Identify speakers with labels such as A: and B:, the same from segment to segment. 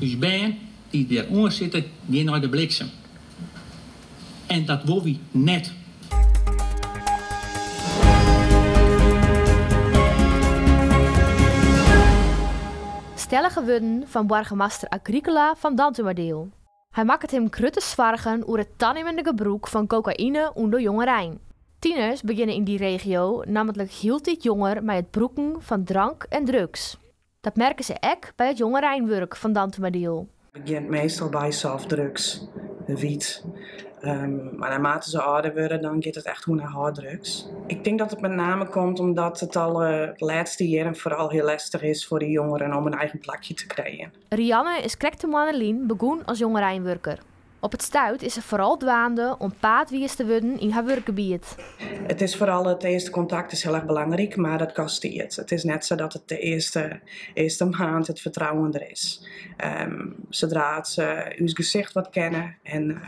A: Us bern dy't der oan sitte gean nei de bliksem. En dat wolle wy net.
B: Stellige wurden fan boargemaster Agricola fan Dantumadiel. Hy makket him grutte soargen oer it tanimmende gebrûk fan kokaïne ûnder jongerein. Tieners begjinne yn dy regio nammentlik hieltyd jonger mei it brûken fan drank en drugs. Dat merke se ek by it jongereinwurk fan Dantumadiel.
C: Het begjint meastal by softdrugs, wyt. Mar naarmate se âlder wurde, dan giet it echt oer nei harddrugs. Ik tink dat it met name komt omdat it al de lêste jierren foaral hiel lestich is foar de jongeren om in eigen plakje te krijen.
B: Rianne is krekt in moanne lyn begûn as jongereinwurker. Op it stuit is se foaral dwaande om paadwizer te wurden yn har wurkgebiet.
C: It is foaral it earste kontakt is hiel erch belangryk, mar dat kostet tiid. It is net sa dat it de earste, earste maand it fertrouwen der is. Sadree't se ús gesicht wat kenne en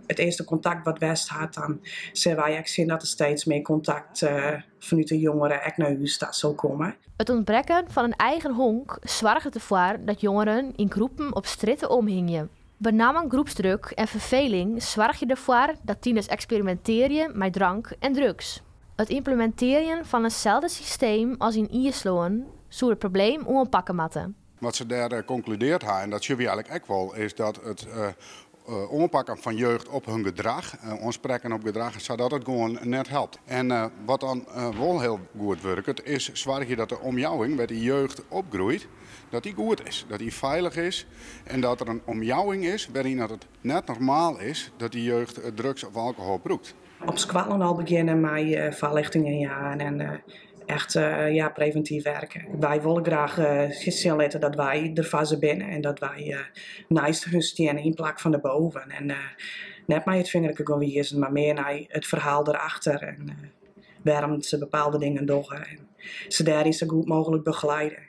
C: it earste kontakt wat west hat, dan sille wy ek sjen dat der steeds mear kontakt fanút de jongeren ek nei ús ta sil komme.
B: It ûntbrekken fan in eigen honk soarget derfoar dat jongeren yn groepen op strjitte omhingje. Benammen groepsdruk en ferfeling soargje derfoar dat tieners eksperimintearje mei drank en drugs. It ymplemintearjen fan inselde systeem as yn Ierslân soe it probleem oanpakke moatte.
D: Wat se dêr konkludearre ha, en dat sjogge wy eigentlik ek wol, is dat it oanpakken fan jeugd op hun gedrach, oansprekken op gedrach, sadat it gewoan net helpt. En wat dan wol hiel goed wurket, is soargje dat de omjouwing wêr't dy jeugd opgroeit, dat dy goed is, dat dy feilich is en dat der in omjouwing is wêryn dat it net normaal is dat dy jeugd drugs of alkohol brûkt.
C: Op skoallen al begjinne mei foarljochting jaan en echt ja, previntyf werke. Wy wolle graach sjen litte dat wy der foar se binne en dat wy neist hun steane yn plak fan derboven. En net mei it fingerke gean wizen, mar mear nei it ferhaal derachter en wêrom't se bepaalde dingen dogge. En se dêryn sa goed mooglik begeliede.